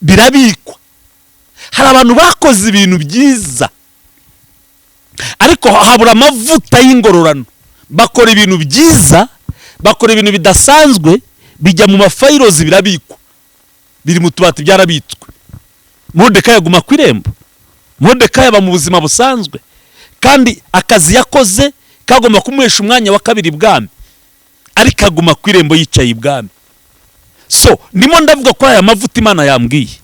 Birabikwa. Hari abantu bakoze ibintu byiza, ariko habura amavuta y'ingororano. Bakora ibintu byiza, bakora ibintu bidasanzwe, bijya mu ma files, birabikwa, biri mu tubati, byarabitswe. Moridekayi aguma ku irembo. Moridekayi aba mu buzima busanzwe, kandi akazi yakoze kagomba kumuhesha umwanya wa kabiri ibwami, ariko aguma ku irembo yicaye ibwami. So ndimo ndavuga ko aya mavuta Imana yambwiye,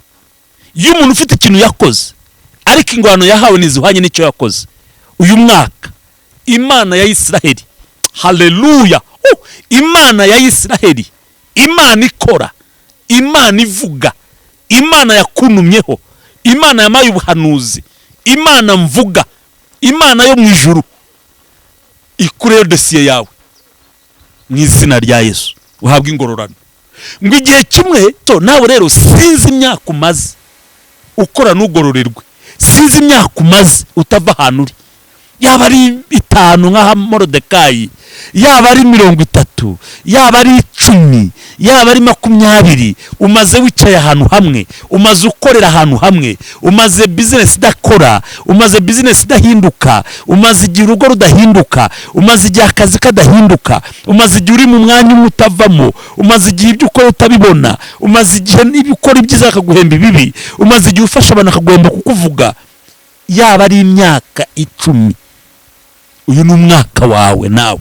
iyo umuntu ufite ikintu yakoze ariko ingwano yahawe ntizihwanye n'icyo yakoze, uyu mwaka Imana ya Isiraheli, haleluya, Imana ya Isiraheli, Imana ikora, Imana ivuga, Imana yakunumyeho, Imana yamaye ubuhanuzi, Imana mvuga, Imana yo mu ijuru ikureyo dosiye yawe mu izina rya Yesu, uhabwe ingororano. Ngo igihe kimwe to nawe rero, sinzi imyaka umaze ukora ntugororerwe, sinzi imyaka umaze utava ahantu uri, yaba ari 5 nk'aha Morodekayi, yaba ari 30, yaba ari 10, yaba ari 20, umaze wicaye ahantu hamwe, umaze ukorera ahantu hamwe, umaze business idakora, umaze business idahinduka, umaze igihe urugo rudahinduka, umaze igihe akazi kadahinduka, umaze igihe uri mu mwanya umwe utavamo, umaze igihe ibyo ukora utabibona, umaze igihe niba ukora ibyiza bakaguhemba ibibi, umaze igihe ufasha abantu bakaguhemba kukuvuga, yaba ari imyaka 10, uyu ni umwaka wawe nawe.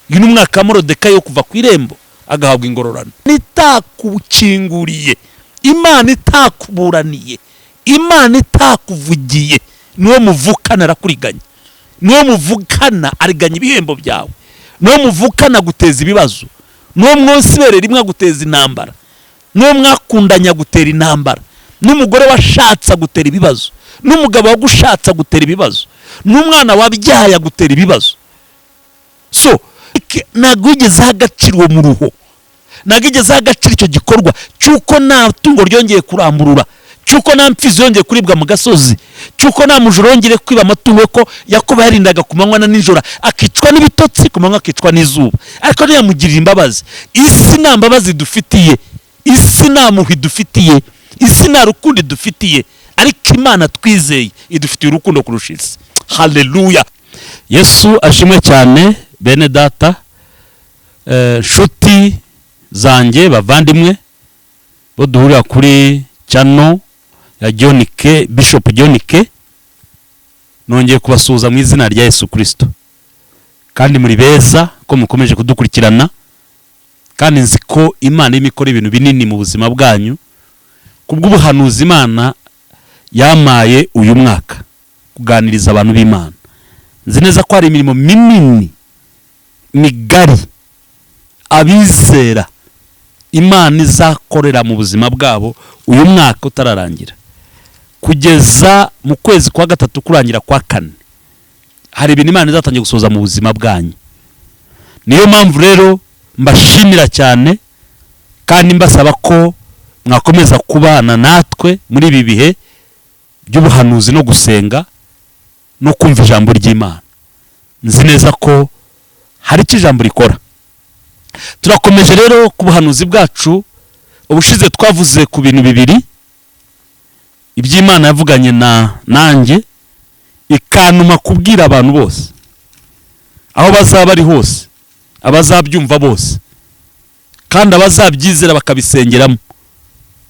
Uyu ni umwaka wa Morodekayi wo kuva ku irembo agahabwa ingororano. Itakukinguriye, Imana itakuburaniye, Imana itakuvugiye, niwo muvukana arakuriganya, niwo muvukana ariganya ibihembo byawe, niwo muvukana guteza ibibazo, niwo mwonsi ibere rimwe aguteza intambara, n'uwo mwakundanye agutera intambara, n'umugore washatse agutera ibibazo, n'umugabo wagushatse agutera ibibazo, n'umwana wabyaye agutera ibibazo. So ntabwo wigeze aha agaciro uwo muruho, ntabwo wigeze aha agaciro icyo gikorwa cy'uko nta tungo ryongeye kuramburura, cy'uko nta mfizi yongeye kuribwa mu gasozi, cy'uko nta mujura yongeye kwiba amatungo, ko Yakobo yarindaga ku manywa na nijoro, akicwa n'ibitotsi ku manywa, akicwa n'izuba, ariko ntiyamugirira imbabazi. Isi nta mbabazi dufitiye, isi nta mpuhwe idufitiye, isi nta rukundo idufitiye, ariko Imana twizeye idufitiye urukundo kurusha isi. Haleluya! Yesu ashimwe cyane. Bene data, nshuti zanjye, bavandimwe bo duhurira kuri channel ya John K, Bishop John K, nongeye kubasuhuza mu izina rya Yesu Kirisito. Kandi muri beza ko mukomeje kudukurikirana, kandi nzi ko Imana irimo ikora ibintu binini mu buzima bwanyu kubw'ubuhanuzi Imana yamaye uyu mwaka kuganiriza abantu b'Imana. Nzi neza ko hari imirimo minini migari abizera Imana izakorera mu buzima bwabo uyu mwaka utararangira. Kugeza mu kwezi kwa gatatu kurangira kwa kane, hari ibintu Imana izatangira gusohoza mu buzima bwanyu. Niyo mpamvu rero mbashimira cyane, kandi mbasaba ko mwakomeza kubana natwe muri ibi bihe by'ubuhanuzi no gusenga no kumva ijambo ry'Imana. Nzi neza ko hari icyo ijambo rikora. Turakomeje rero ku buhanuzi bwacu. Ubushize twavuze ku bintu bibiri iby'Imana yavuganye na nanjye, ikantuma kubwira abantu bose aho bazaba bari hose, abazabyumva bose, kandi abazabyizera bakabisengeramo.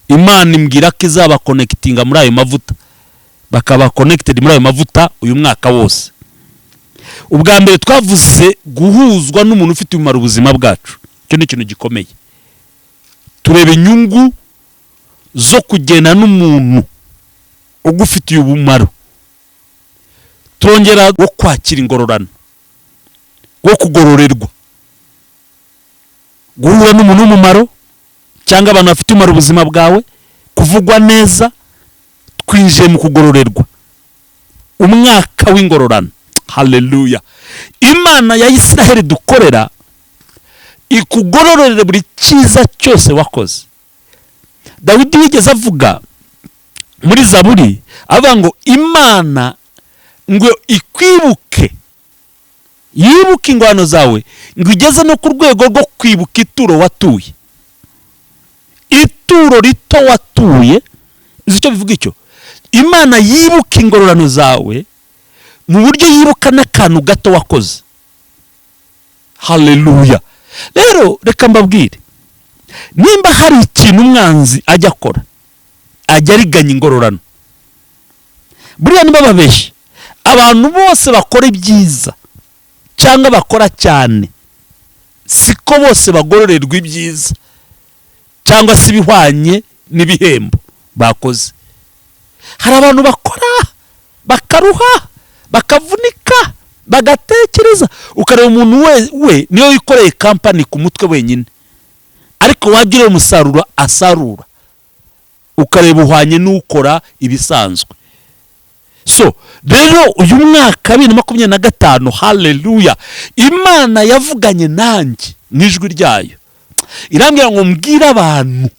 Imana imbwira ko izabakonekitinga muri ayo mavuta, bakaba connected muri ayo mavuta uyu mwaka wose. Ubwa mbere twavuze guhuzwa n'umuntu ufite umumaro ubuzima bwacu. Icyo ni ikintu gikomeye. Tureba inyungu zo kugenda n'umuntu ugufitiye umumaro. Turongera wo kwakira ingororano, wo kugororerwa, guhura n'umuntu w'umumaro cyangwa abantu bafite umumaro ubuzima bwawe, kuvugwa neza. Twinjiye mu kugororerwa, umwaka w'ingororano. Haleluya! Imana ya Isiraheli dukorera ikugororere buri cyiza cyose wakoze. Dawidi wigeze avuga muri Zaburi, avuga ngo Imana ngo ikwibuke, yibuke ingwano zawe, ngo igeze no ku rwego rwo kwibuka ituro watuye, ituro rito watuye. Uzi icyo bivuga? Icyo Imana yibuka ingororano zawe mu buryo yibuka n'akantu gato wakoze. Haleluya! Rero reka mbabwire, nimba hari ikintu umwanzi ajya akora, ajya ariganya ingororano. Buriya niba babeshye, abantu bose bakora ibyiza cyangwa bakora cyane, siko bose bagororerwa ibyiza cyangwa se ibihwanye n'ibihembo bakoze. Hari abantu bakora, bakaruha, bakavunika, bagatekereza, ukareba umuntu we niyo wikoreye kampani ku mutwe wenyine, ariko wajya ureba umusaruro asarura, ukareba uhwanye n'ukora ibisanzwe. So rero uyu mwaka 2025, haleluya, Imana yavuganye nanjye mu ijwi ryayo, irambwira ngo mbwire abantu,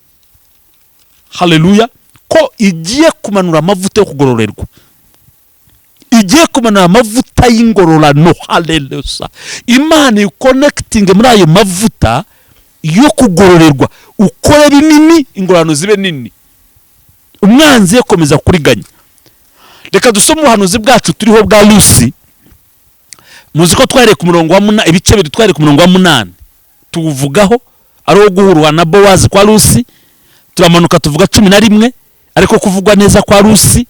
haleluya, ko igiye kumanura amavuta yo kugororerwa, igiye kumanura amavuta y'ingororano. Haleluya! Imana ikonekitinge muri ayo mavuta yo kugororerwa, ukore binini, ingororano zibe nini, umwanzi ye komeza kuriganya. Reka dusome ubuhanuzi bwacu turiho bwa Rusi. Muzi ko twahereye ku murongo wa 8, ibice bibiri. Twahereye ku murongo wa 8 tuwuvugaho, ari uwo guhurwa na Bowazi kwa Rusi. Turamanuka tuvuga 11, ariko kuvugwa neza kwa Rusi.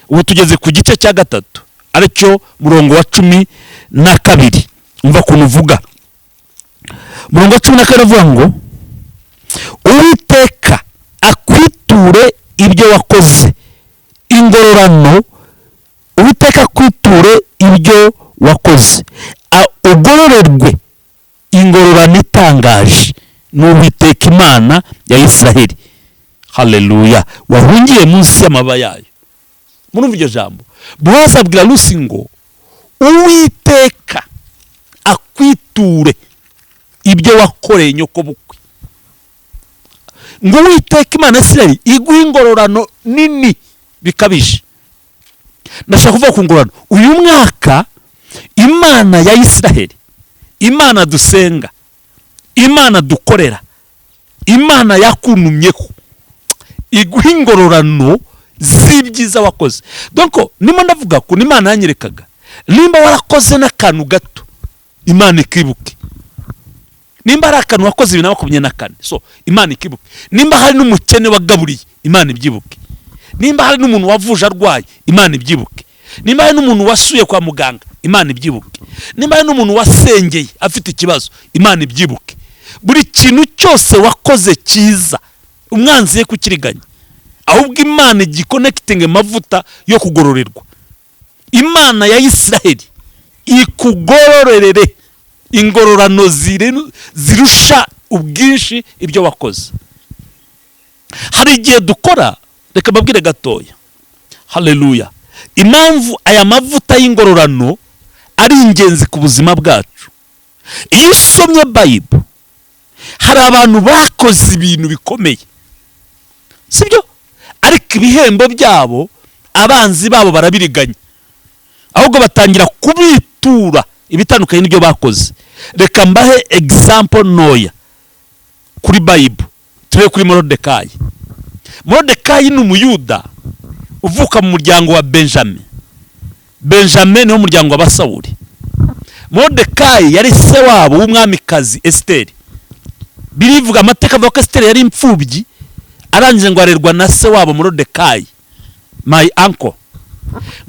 Ubu tugeze ku gice cya gatatu, aricyo murongo wa 12. Umva ukuntu uvuga. Umurongo wa 12 uvuga ngo: "Uwiteka akwiture ibyo wakoze ingororano, Uwiteka akwiture ibyo wakoze, ugororerwe ingororano itangaje n'Uwiteka Imana ya Israheli." Haleluya! Wahungiye munsi y'amababa yayo. Murumva iryo jambo? Bowazi abwira Rusi ngo: "Uwiteka akwiture ibyo wakoreye nyokobukwe," ngo Uwiteka Imana ya Isirayeli iguhe ingororano nini bikabije. Ndashaka kuvuga ku ngororano. Uyu mwaka Imana ya Isiraheli, Imana dusenga, Imana dukorera, Imana yakunumyeho, iguha ingororano z'ibyiza wakoze. Donc nimo ndavuga ku Imana yanyerekaga, nimba warakoze n'akantu gato, Imana ikibuke. Nimba hari akantu wakoze 2024, so Imana ikibuke. Nimba hari n'umukene wagaburiye, Imana ibyibuke. Nimba hari n'umuntu wavuje arwaye, Imana ibyibuke. Nimba hari n'umuntu wasuye kwa muganga, Imana ibyibuke. Nimba hari n'umuntu wasengeye afite ikibazo, Imana ibyibuke. Buri kintu cyose wakoze cyiza, umwanzi ye kukiriganya, ahubwo Imana igikonekitinga amavuta yo kugororerwa. Imana ya Isiraheli ikugororere ingororano zirusha ubwinshi ibyo wakoze. Hari igihe dukora, reka mbabwire gatoya, haleluya, impamvu aya mavuta y'ingororano ari ingenzi ku buzima bwacu. Iyo usomye Bible, hari abantu bakoze ibintu bikomeye, sibyo? Ariko ibihembo byabo abanzi babo barabiriganya, ahubwo batangira kubitura ibitandukanye n'ibyo bakoze. Reka mbahe example ntoya kuri Bible. Turebe kuri Morodekayi. Morodekayi ni Umuyuda uvuka mu muryango wa Benjamin. Benjamin niwo muryango wa Basawuli. Morodekayi yari se wabo w'umwamikazi Esiteri. Birivuga, amateka avuga ko Esiteri yari imfubyi, arangije ngo arerwa na se wabo Morodekayi, my uncle.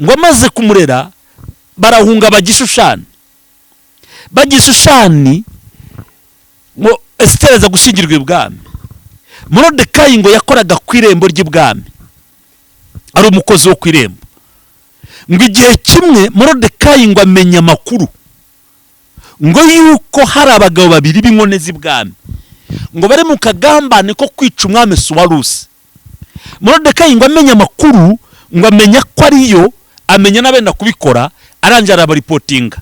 Ngo amaze kumurera, barahunga bajya i Shushani. Bajya i Shushani, ngo Esiteri aza gushyingirwa ibwami. Morodekayi ngo yakoraga ku irembo ry'ibwami, ari umukozi wo ku irembo. Ngo igihe kimwe Morodekayi ngo amenya amakuru ngo yuko hari abagabo babiri b'inkone z'ibwami ngo bari mu kagambane ko kwica umwami Suwarusi. Morodekayi ngo amenye amakuru, ngo amenya ko ariyo, amenya n'abenda kubikora, arangira arabaripotinga.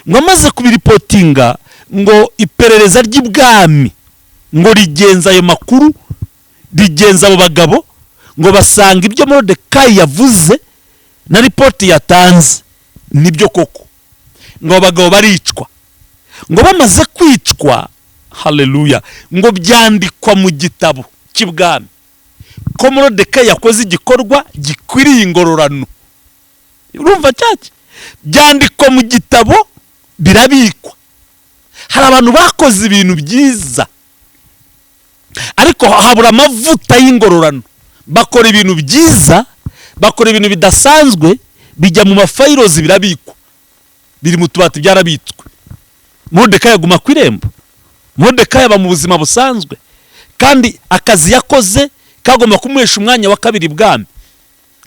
Ngo amaze kubiripotinga, ngo iperereza ry'ibwami ngo rigenza ayo makuru, rigenza abo bagabo, ngo basanga ibyo Morodekayi yavuze na ripoti yatanze nibyo koko. Ngo abo bagabo baricwa. Ngo bamaze kwicwa, haleluya, ngo byandikwa mu gitabo cy'ibwami ko Ko Morodekayi yakoze igikorwa gikwiriye ingororano. Urumva cyake byandikwa mu gitabo, birabikwa. Hari abantu bakoze ibintu byiza, ariko habura amavuta y'ingororano. Bakora ibintu byiza, bakora ibintu bidasanzwe, bijya mu ma files, birabikwa, biri mu tubati, byarabitswe. Morodekayi aguma ku irembo. Morodekayi aba mu buzima busanzwe, kandi akazi yakoze kagomba kumuhesha umwanya wa kabiri ibwami,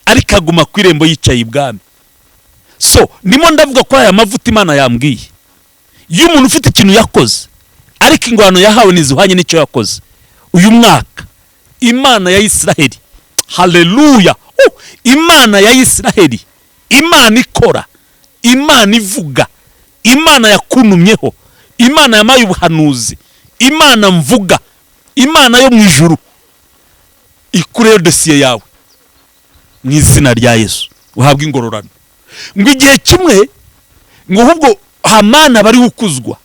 ariko aguma ku irembo yicaye ibwami. So ndimo ndavuga ko aya mavuta Imana yambwiye, iyo umuntu ufite ikintu yakoze ariko ingwano yahawe ntizihwanye n'icyo yakoze, uyu mwaka Imana ya Isiraheli, haleluya, Imana ya Isiraheli, Imana ikora, Imana ivuga, Imana yakunumyeho, Imana yamaye ubuhanuzi, Imana mvuga, Imana yo mu ijuru ikureyo dosiye yawe mu izina rya Yesu, uhabwe ingororano. Ngo igihe kimwe, ngo ahubwo Hamani aba ariwe ukuzwa.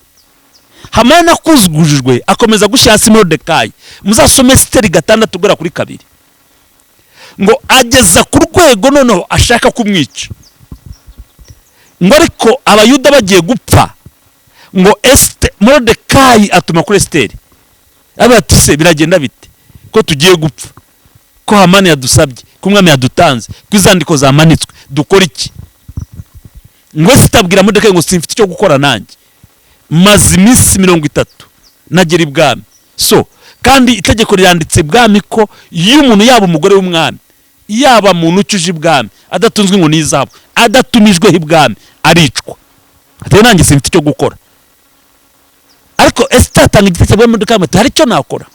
Hamani akuzgujwe akomeza gushyira hasi Morodekayi. Muzasome Esiteri 6 guhera kuri 2. Ngo ageza ku rwego noneho ashaka kumwica. Ngo ariko Abayuda bagiye gupfa, ngo esite Morodekayi atuma kuri Esiteri, avuga ati: "Se biragenda bite ko tugiye gupfa, ko Hamani yadusabye, ko umwami yadutanze, ko izandiko zamanitswe, dukora iki?" Ngo Esiteri abwira Morodekayi ngo: "Simfite icyo gukora nanjye, maze iminsi 30 nagera ibwami." So kandi itegeko ryanditse ibwami ko iyo umuntu, yaba umugore w'umwami, yaba muntu ucuje ibwami, adatunzwe ngo n'izahabu, adatumijweho ibwami, aricwa. Ati: "Nanjye simfite icyo gukora." Ariko Esiteri atanga igitekerezo muri Morodekayi ati: "Hari icyo nakora.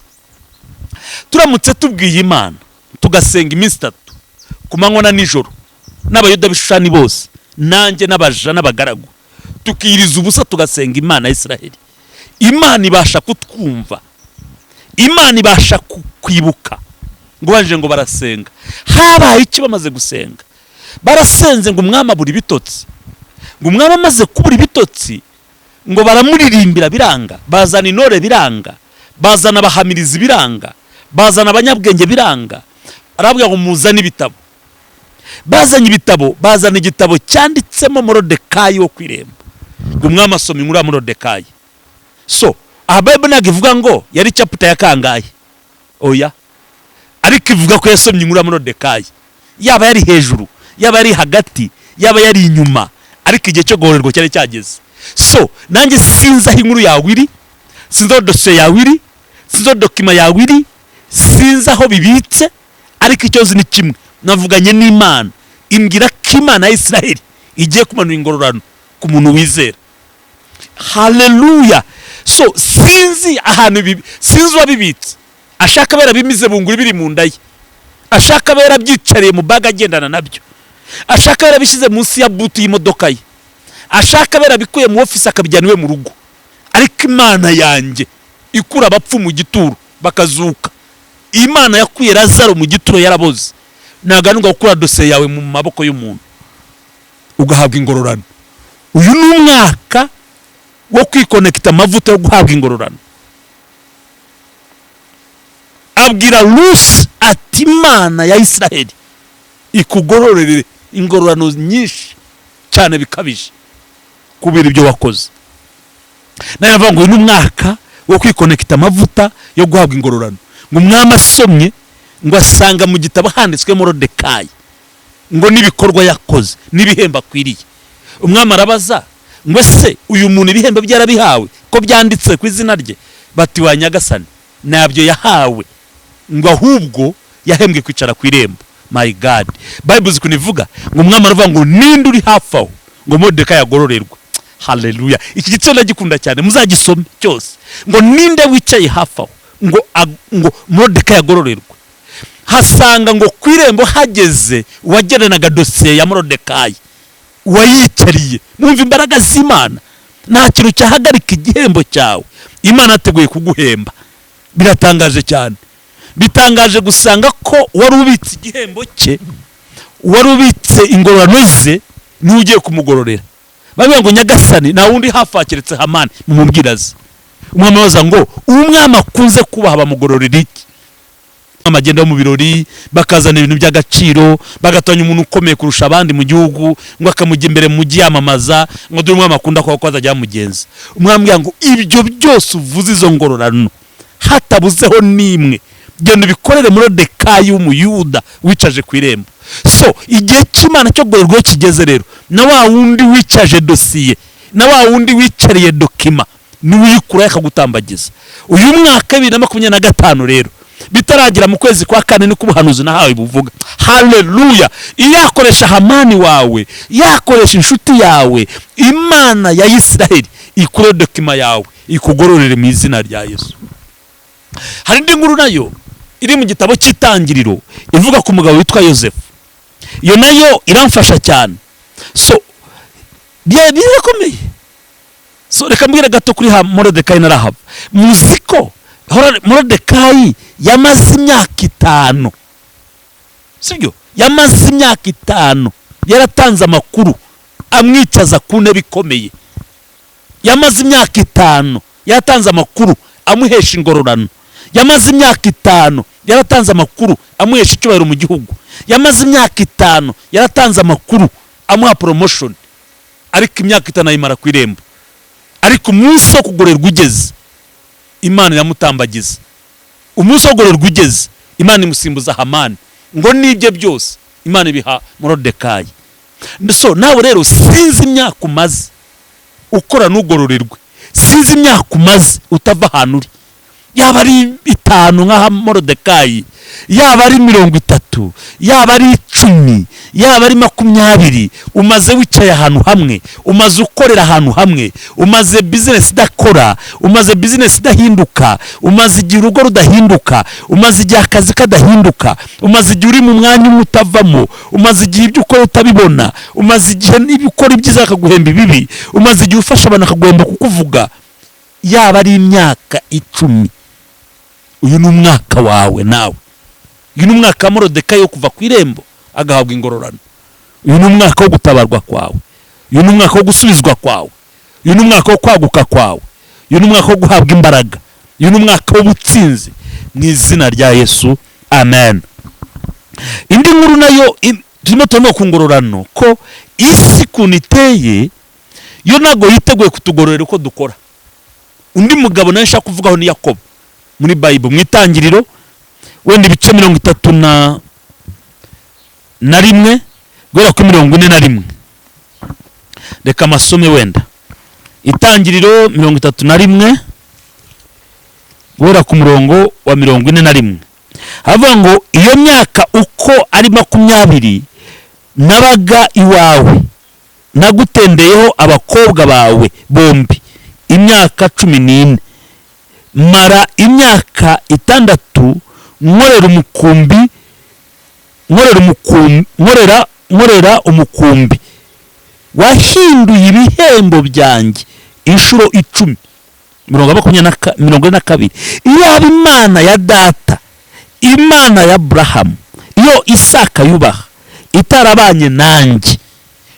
Turamutse tubwiye Imana, tugasenga iminsi 3 ku manywa na nijoro, n'Abayuda b'Ishushani bose, nanjye n'abaja n'abagaragu, tukiyiriza ubusa, tugasenga Imana ya Israheli, Imana ibasha kutwumva, Imana ibasha kwibuka." Ngo baje ngo barasenga. Habaye iki bamaze gusenga? Barasenze, ngo umwami abura ibitotsi. Ngo umwami amaze kubura ibitotsi, ngo baramuririmbira biranga, bazana intore biranga, bazana abahamirizi biranga, bazana abanyabwenge biranga. Arabwira ngo: "Muzane ibitabo." Bazanye ibitabo, bazana igitabo cyanditsemo Morodekayi wo ku irembo. Ngo umwami asoma inkuru ya Morodekayi. So aha Bible ntabwo ivuga ngo yari chapter ya kangahe, oya, ariko ivuga ko yasomye inkuru ya Morodekayi. Yaba yari hejuru, yaba yari hagati, yaba yari inyuma, ariko igihe cyo guhorerwa cyari cyageze. So nanjye sinzi aho inkuru yawe iri, sinzi aho dosiye yawe iri, sinzi aho document yawe iri, sinzi aho bibitse, ariko icyo nzi ni kimwe: navuganye n'Imana, imbwira ko Imana ya Israheli igiye kumanura ingororano ku muntu wizera. Haleluya! So sinzi ahantu bibi, sinzi uwabibitse. Ashaka aba yarabimize bunguri biri mu nda ye, ashaka aba yarabyicariye mu bag agendana nabyo, ashaka aba yarabishyize munsi ya boot y'imodoka ye, ashaka aba yarabikuye mu ofisi akabijyana iwe mu rugo, ariko Imana yanjye ikura abapfu mu gituro bakazuka, Imana yakuye Lazaro mu gituro yaraboze, ntabwo ari gukura dosiye yawe mu maboko y'umuntu ugahabwa ingororano. Uyu ni umwaka wo kwikonekita amavuta yo guhabwa ingororano. Abwira Rusi ati: "Imana ya Israheli ikugororere ingororano nyinshi cyane bikabije kubera ibyo wakoze." Nawe navuga ngo uyu ni umwaka wo kwikonekita amavuta yo guhabwa ingororano. Ngo umwami asomye, ngo asanga mu gitabo handitswe Morodekayi, ngo n'ibikorwa yakoze n'ibihembo akwiriye. Umwami arabaza ngo: "Ese uyu muntu ibihembo bye yarabihawe, ko byanditse ku izina rye?" Bati: "Wa nyagasani, ntabyo yahawe," ngo ahubwo yahembwe kwicara ku irembo. My God, Bible uzi ukuntu ivuga? Ngo umwami aravuga ngo: "Ninde uri hafi aho ngo Morodekayi agororerwe?" Haleluya! Iki gice ndagikunda cyane, muzagisome cyose. Ngo: "Ninde wicaye hafi aho ngo Morodekayi agororerwe?" Hasanga ngo ku irembo hageze uwagenanaga dosiye ya Morodekayi, uwayicariye. Mwumva imbaraga z'Imana? Nta kintu cyahagarika igihembo cyawe Imana yateguye kuguhemba. Biratangaje cyane, bitangaje gusanga ko wari ubitse igihembo cye, wari ubitse ingororano ze, niwe ugiye kumugororera. Bavuga ngo: "Nyagasani, nta wundi hafi keretse Hamani, mumubwiraze." Umwami abaza ngo: "Umwami akunze kubaha bamugororera iki?" Amagenda yo mu birori, bakazana ibintu by'agaciro, bagatanya umuntu ukomeye kurusha abandi mu gihugu, ngo akamujya imbere mu mujyi yamamaza ngo dore umwami akunda ko azajya yamugenza. Umwami ngo: "Ibyo byose uvuze, izo ngororano, hatabuzeho n'imwe, genda ubikorere Morodekayi w'Umuyuda wicaje ku irembo." So igihe cy'Imana cyo kugororwa iyo kigeze rero, na wa wundi wicaje dosiye, na wa wundi wicariye document, niwe uyikuraho akagutambagiza. Uyu mwaka 2025 rero, bitaragera mu kwezi kwa kane, niko ubuhanuzi nahawe buvuga. Haleluya! Iyo yakoresha Hamani wawe, yakoresha inshuti yawe, Imana ya Isiraheli ikure document yawe, ikugororere mu izina rya Yesu. Hari indi nkuru nayo iri mu gitabo cy'Itangiriro ivuga ku mugabo witwa Yosefu. Iyo nayo iramfasha cyane. So birakomeye. So reka mbwire gato kuri Morodekayi na Rahabu. Muzi ko Morodekayi yamaze imyaka 5, sibyo? Yamaze imyaka 5 yaratanze amakuru amwicaza ku ntebe ikomeye. Yamaze imyaka 5 yaratanze amakuru amuhesha ingororano. Yamaze imyaka 5 yaratanze amakuru amuhesha icyubahiro mu gihugu. Yamaze imyaka 5 yaratanze amakuru amuha promotion, ariko imyaka 5 ayimara ku irembo. Ariko umunsi wo kugororerwa ugeze, Imana iramutambagiza. Umunsi wo kugororerwa ugeze, Imana imusimbuza Hamani, ngo n'ibye byose Imana ibiha Morodekayi. So nawe rero, sinzi imyaka umaze ukora ntugororerwe, sinzi imyaka umaze utava ahantu uri, yaba ari 5 nka Morodekayi, yaba ari 30, yaba ari 10, yaba ari 20, umaze wicaye ahantu hamwe, umaze ukorera ahantu hamwe, umaze business idakora, umaze business idahinduka, umaze igihe urugo rudahinduka, umaze igihe akazi kadahinduka, umaze igihe uri mu mwanya umwe utavamo, umaze igihe ibyo ukora utabibona, umaze igihe niba ukora ibyiza bakaguhemba ibibi, umaze igihe ufasha abantu bakaguhemba kukuvuga, yaba ari imyaka 10, uyu ni umwaka wawe nawe. Uyu ni umwaka wa Morodekayi wo kuva ku irembo agahabwa ingororano. Uyu ni umwaka wo gutabarwa kwawe. Uyu ni umwaka wo gusubizwa kwawe. Uyu ni umwaka wo kwaguka kwawe. Uyu ni umwaka wo guhabwa imbaraga. Uyu ni umwaka w'ubutsinzi mu izina rya Yesu, amen. Indi nkuru nayo turimo turimo ku ngororano, ko isi ukuntu iteye yo ntabwo yiteguye kutugororera uko dukora. Undi mugabo nawe nshaka kuvugaho ni Yakobo muri Bible, mu Itangiriro wenda ibice 31 guhera kuri 41. Reka amasome wenda Itangiriro 31 guhera ku murongo wa 41. Havuga ngo: "Iyo myaka uko ari 20 nabaga iwawe, nagutendeyeho abakobwa bawe bombi imyaka 14, mara imyaka 6 nkorera umukumbi, nkorera umukumbi, nkorera umukumbi. Wahinduye ibihembo byanjye inshuro 10." Mirongo makumyabiri na 42: "Iyaba Imana ya data, Imana ya Aburahamu, iyo Isaka yubaha, itarabanye nanjye,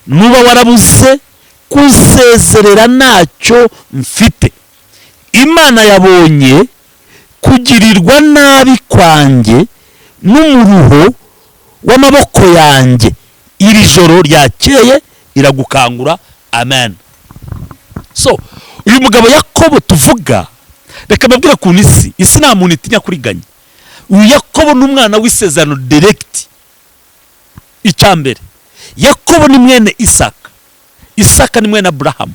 nuba warabuze kunsezerera ntacyo mfite. Imana yabonye kugirirwa nabi kwanjye n'umuruho w'amaboko yanjye, iri joro ryakeye iragukangura." Amen. So uyu mugabo Yakobo tuvuga, reka mbabwire ukuntu isi nta muntu itinya kuriganya. Uyu Yakobo ni umwana w'isezerano direct. Icya mbere, Yakobo ni mwene Isaka, Isaka ni mwene Aburahamu.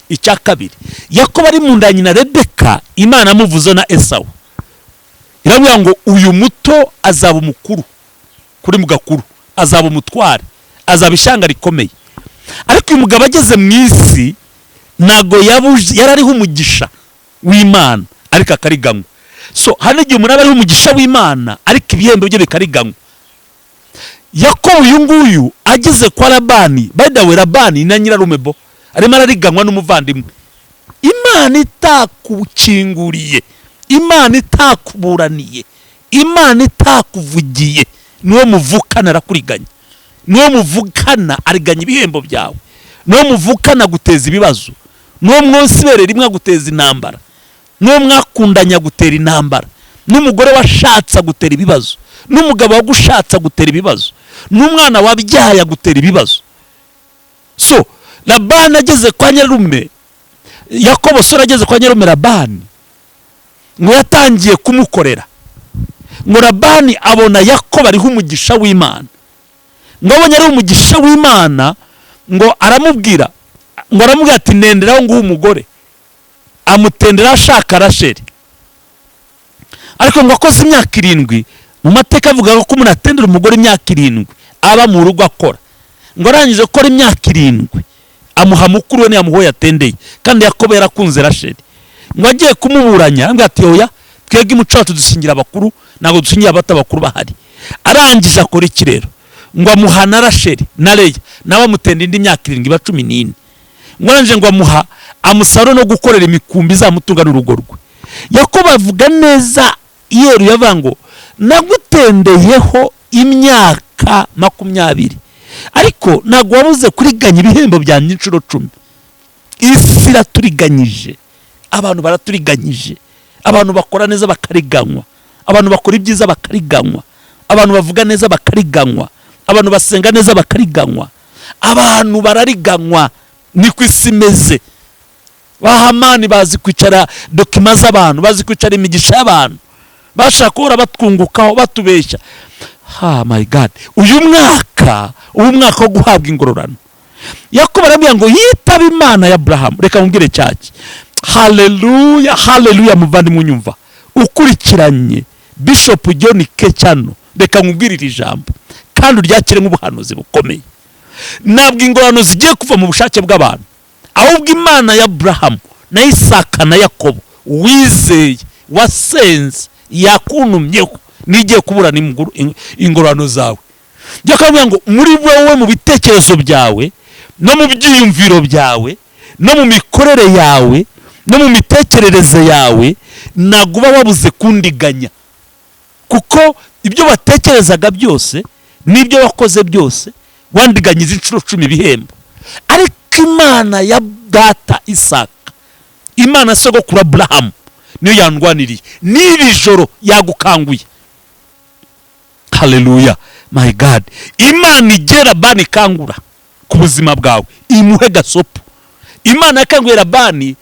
Icya kabiri, Yakobo ari mu nda ya nyina Rebeka, Imana amuvuze na Esawu, iramubwira ngo uyu muto azaba umukuru kuri mu gakuru, azaba umutware, azaba ishyanga rikomeye. Ariko uyu mugabo ageze mu isi, ntabwo yabuje, yari ariho umugisha w'Imana ariko akariganywa. So hari n'igihe umuntu aba ariho umugisha w'Imana ariko ibihembo bye bikariganywa. Yakobo uyu nguyu ageze kwa Labani, by the way, Labani na nyirarume bo arimo arariganywa n'umuvandimwe. Imana itakukinguriye, Imana itakuburaniye, Imana itakuvugiye, niwo muvukana arakuriganya, niwo muvukana ariganya ibihembo byawe, niwo muvukana guteza ibibazo, niwo mwonsi ibere rimwe aguteza intambara, niwo mwakundanya gutera intambara, n'umugore washatse agutera ibibazo. N'umugabo wagushatse agutera ibibazo, n'umwana wabyaye agutera ibibazo. So Labani ageze kwa nyarume Yakobo, sore ageze kwa nyarume Labani, ngo yatangiye kumukorera. Ngo Labani abona Yakobo ariho umugisha w'Imana. Ngo abonye ariho umugisha w'Imana, ngo aramubwira, ngo aramubwira ati: "Nenderaho nguhe umugore." Amutenderaho, ashaka Rasheli. Ariko ngo akoze imyaka 7. Mu mateka avuga ko umuntu atendera umugore imyaka 7 aba mu rugo akora. Ngo arangije gukora imyaka 7, amuha mukuru we, ntiyamuha uwo yatendeye. Kandi Yakobo yarakunze Rasheli. Ngo agiye kumuburanya, aramubwira ati: "Oya, twebwe umuco wacu dushingira abakuru, ntabwo dushingira abato, abakuru bahari." Arangije akora iki rero? Ngo amuha na Rasheli na Leya, nawe amutenda indi myaka 7, iba 14. Ngo arangije ngo amuha amusaro no gukorera imikumbi izamutunga n'urugo rwe. Yakobo avuga neza yeruye, avuga ngo: "Nagutendeyeho imyaka 20, ariko ntabwo wabuze kuriganya ibihembo byanjye inshuro 10." Isi iraturiganyije, abantu baraturiganyije. Abantu bakora neza bakariganywa, abantu bakora ibyiza bakariganywa, abantu bavuga neza bakariganywa, abantu basenga neza bakariganywa. Abantu barariganywa, niko isi imeze. Ba Hamani bazi kwicara document z'abantu, bazi kwicara imigisha y'abantu, bashaka guhora batwungukaho, batubeshya. Ha, my God, uyu mwaka uba umwaka wo guhabwa ingororano. Yakobo arabwira ngo yitabe Imana ya Aburahamu. Reka mubwire cyaki. Haleluya, haleluya. Muvandimwe unyumva, ukurikiranye Bishop John Kecano, reka nkubwire iri jambo kandi uryakire nk'ubuhanuzi bukomeye. Ntabwo ingororano zigiye kuva mu bushake bw'abantu, ahubwo Imana ya Aburahamu na Isaka na Yakobo wizeye, wasenze, yakuntumyeho, nigiye kuburana ingororano zawe. Njya kubabwira ngo muri wowe, mu bitekerezo byawe no mu byiyumviro byawe no mu mikorere yawe no mu mitekerereze yawe, ntabwo uba wabuze kundiganya, kuko ibyo watekerezaga byose n'ibyo wakoze byose wandiganyije inshuro 10 ibihembo. Ariko Imana ya data Isaka, Imana sogokuru Aburahamu, niyo yandwaniriye. N'iri joro yagukanguye. Haleluya, my God. Imana igera Labani ikangura ku buzima bwawe, imuhe gasopo. Imana yakanguye Labani.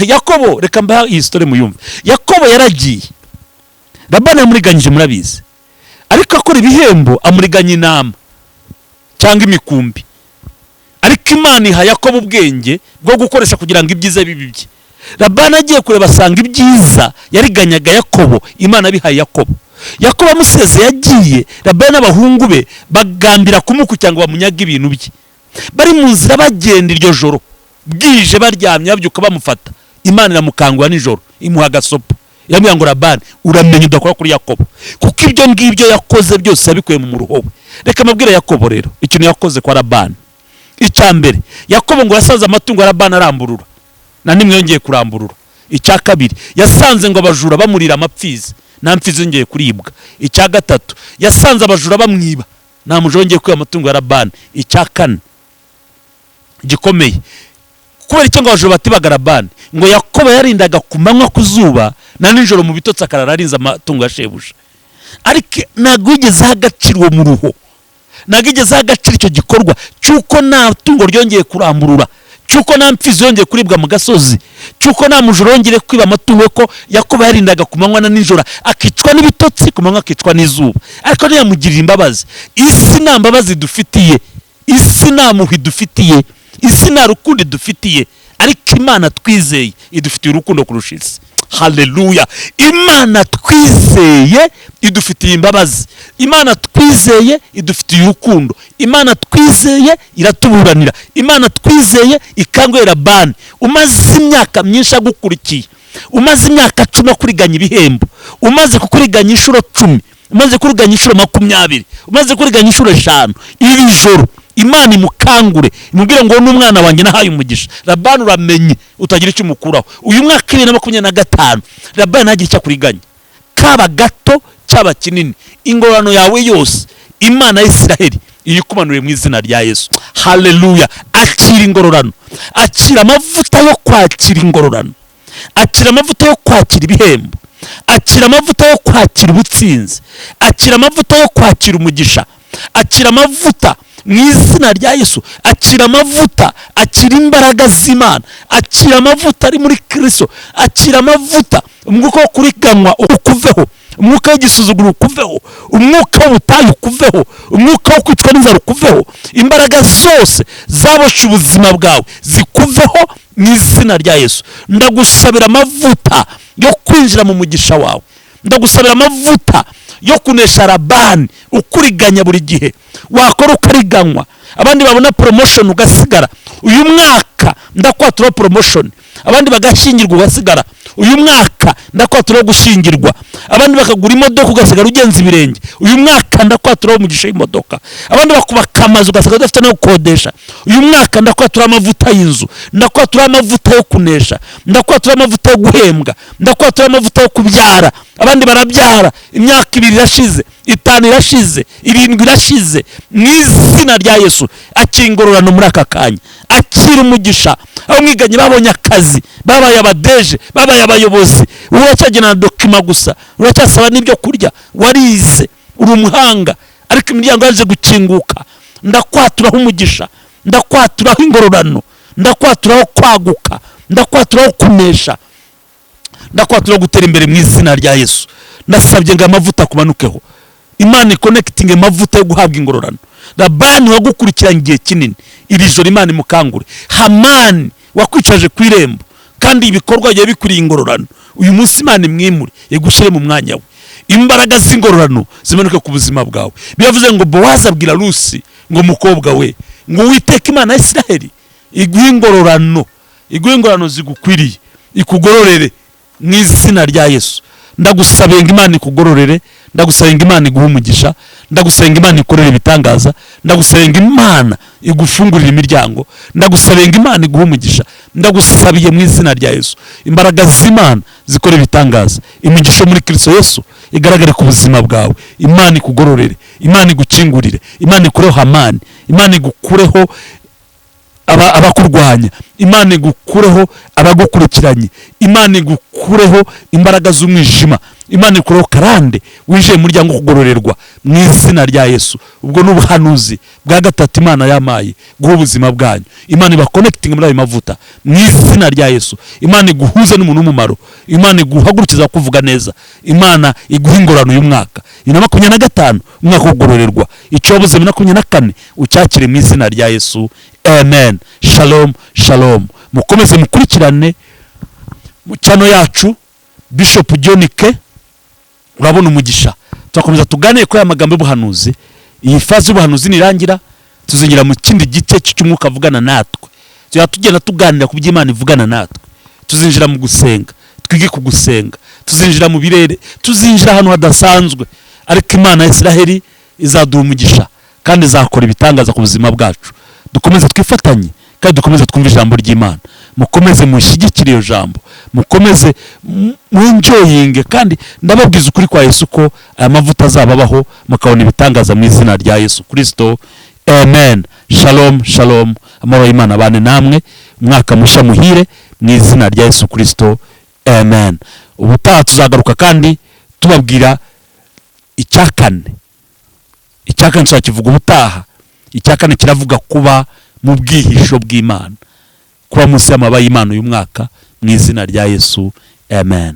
Yakobo, reka mbaha iyi story muyumve. Yakobo yaragiye, Labani yamuriganyije, murabizi, ariko akora ibihembo, amuriganya intama cyangwa imikumbi. Ariko Imana iha Yakobo ubwenge bwo gukoresha kugira ngo ibyiza bibe ibye. Labani agiye kureba, asanga ibyiza yariganyaga Yakobo Imana abihaye Yakobo. Yakobo amusezeye yagiye, Labani n'abahungu be bagambira kumukurikira ngo bamunyage ibintu bye. Bari mu nzira bagenda iryo joro, bwije baryamye, babyuka bamufata. Imana iramukangura nijoro, imuha agasopo, iramubwira ngo: "Labani, uramenye udakora kuri Yakobo, kuko ibyo ngibyo yakoze byose yabikuye mu muruho we." Reka amabwire Yakobo rero ikintu yakoze kwa Labani. Icya mbere, Yakobo ngo yasanze amatungo ya Labani aramburura, na nimwe yongeye kuramburura. Icya kabiri, yasanze ngo abajura bamurira amapfizi, nta mpfizi yongeye kuribwa. Icya gatatu, yasanze abajura bamwiba, nta mujura wongeye kwiba amatungo ya Labani. Icya kane gikomeye, kubera icyo ngo abajura batibaga Labani, ngo Yakobo yarindaga ku manywa ku zuba na nijoro mu bitotsi, akarara arinze amatungo ya shebuja. Ariko ntabwo yigeze aha agaciro uwo muruho, ntabwo yigeze aha agaciro icyo gikorwa cy'uko nta tungo ryongeye kuramburura, cy'uko nta mpfizi yongeye kuribwa mu gasozi, cy'uko nta mujura wongeye kwiba amatungo, ko Yakobo yarindaga ku manywa na nijoro, akicwa n'ibitotsi ku manywa, akicwa n'izuba, ariko ntiyamugirira imbabazi. Isi nta mbabazi dufitiye, isi nta mpuhwe idufitiye, isi nta rukundo idufitiye, ariko Imana twizeye idufitiye urukundo kurusha isi. Haleluya. Imana twizeye idufitiye imbabazi, Imana twizeye idufitiye urukundo, Imana twizeye iratuburanira. Imana twizeye ikangurira Labani umaze imyaka myinshi agukurikiye, umaze imyaka 10 akuriganya ibihembo, umaze kukuriganya inshuro 10, umaze kuriganya inshuro 20, umaze kuriganya inshuro 5. Iri joro Imana imukangure, imubwire ngo: "N'umwana wanjye nahaye umugisha Labani, uramenye utagira icyo umukuraho." Uyu mwaka 2025, Labani ntagire icyo akuriganya, kaba gato cyaba kinini. Ingororano yawe yose Imana ya Isiraheli iyikumanuriye mu izina rya Yesu. Haleluya. Akira ingororano, akira amavuta yo kwakira ingororano. Akira amavuta yo kwakira ibihembo, akira amavuta yo kwakira ubutsinzi, akira amavuta yo kwakira umugisha, akira amavuta mu izina rya Yesu. Akira amavuta, akira imbaraga z'Imana, akira amavuta ari muri Kristo, akira amavuta. Umwuka wo kuriganywa ukuveho, umwuka w'igisuzuguro ukuveho, umwuka w'ubutayu ukuveho, umwuka wo kwicwa n'inzara ukuveho. Imbaraga zose zaboshye ubuzima bwawe zikuveho mu izina rya Yesu. Ndagusabira amavuta yo kwinjira mu mugisha wawe, ndagusabira amavuta yo kunesha Labani ukuriganya buri gihe, wakora ukariganywa, abandi babona promotion ugasigara. Uyu mwaka ndakwaturaho promotion. Abandi bagashyingirwa ugasigara, uyu mwaka ndakwaturaho gushyingirwa. Abandi bakagura imodoka ugasigara ugenza ibirenge, uyu mwaka ndakwaturaho umugisha w'imodoka. Abandi bakubaka amazu ugasigara udafite no gukodesha, uyu mwaka ndakwaturaho amavuta y'inzu, ndakwaturaho amavuta yo kunesha, ndakwaturaho amavuta yo guhembwa, ndakwaturaho amavuta yo kubyara. Abandi barabyara, imyaka 2 irashize, 5 irashize, 7 irashize. Mu izina rya Yesu, akira ingororano muri aka kanya, akira umugisha. Aho mwiganye babonye akazi, babaye abadeje, babaye abayobozi, wowe uracyagenda na document gusa, uracyasaba n'ibyo kurya. Warize, uri umuhanga, ariko imiryango yaje gukinguka. Ndakwaturaho umugisha, ndakwaturaho ingororano, ndakwaturaho kwaguka, ndakwaturaho kunesha, ndakwaturaho gutera imbere mu izina rya Yesu. Ndasabye ngo amavuta akumanukeho, Imana iconnectinge amavuta yo guhabwa ingororano. Labani wagukurikiranye igihe kinini, iri joro Imana imukangure. Hamani wakwicaje ku irembo kandi ibikorwa bigiye bikwiriye ingororano, uyu munsi Imana imwimure, igushyire mu mwanya we. Imbaraga z'ingororano zimanuke ku buzima bwawe. Biravuze ngo Bowazi abwira Rusi ngo: "Mukobwa we, ngo Uwiteka Imana ya Isiraheli iguhe ingororano, iguhe ingororano zigukwiriye, ikugororere mu izina rya Yesu." Ndagusabiye ngo Imana ikugororere, ndagusenga Imana iguhe umugisha, ndagusenga Imana ikorere ibitangaza, ndagusenga Imana igufungurire imiryango, ndagusenga Imana iguhe umugisha. Ndagusabiye mu izina rya Yesu, imbaraga z'Imana zikora ibitangaza, imigisha muri Kristo Yesu igaragare ku buzima bwawe. Imana ikugororere, Imana igukingurire, Imana ikureho Hamani, Imana igukureho abakurwanya, Imana igukureho abagukurikiranye, Imana igukureho imbaraga z'umwijima, Imana ikureho karande, winjiye mu muryango wo kugororerwa mu izina rya Yesu. Ubwo ni ubuhanuzi bwa gatatu Imana yamaye guha ubuzima bwanyu. Imana ibaconnectinge muri ayo mavuta mu izina rya Yesu. Imana iguhuze n'umuntu w'umumaro, Imana iguhagurukiza kuvuga neza, Imana iguha ingororano y'umwaka 2025, umwaka wo kugororerwa. Icyo wabuze 2024 ucyakire mu izina rya Yesu. Amen. Shalom, shalom. Mukomeze mukurikirane mu channel yacu Bishop John K. Urabona umugisha. Turakomeza tuganire kuri aya magambo y'ubuhanuzi. Iyi phase y'ubuhanuzi nirangira, tuzinjira mu kindi gice cy'umwuka avugana natwe. Tuzajya tugenda tuganira ku by'Imana ivugana natwe. Tuzinjira mu gusenga, twige ku gusenga, tuzinjira mu birere, tuzinjira ahantu hadasanzwe, ariko Imana ya Isiraheli izaduha umugisha kandi izakora ibitangaza ku buzima bwacu. Dukomeze twifatanye kandi dukomeze twumve ijambo ry'Imana. Mukomeze mushyigikire iyo jambo, mukomeze mwenjoyinge, kandi ndababwiza ukuri kwa Yesu ko aya mavuta azababaho, mukabona ibitangaza mu izina rya Yesu Kristo. Amen. Shalom, shalom. Amahoro y'Imana abane namwe. Umwaka mushya muhire mu izina rya Yesu Kristo. Amen. Ubutaha tuzagaruka kandi tubabwira icya kane. Icya kane tuzakivuga ubutaha. Icya kane kiravuga kuba mu bwihisho bw'Imana, kuba munsi y'amababa y'Imana uyu mwaka mu izina rya Yesu. Amen.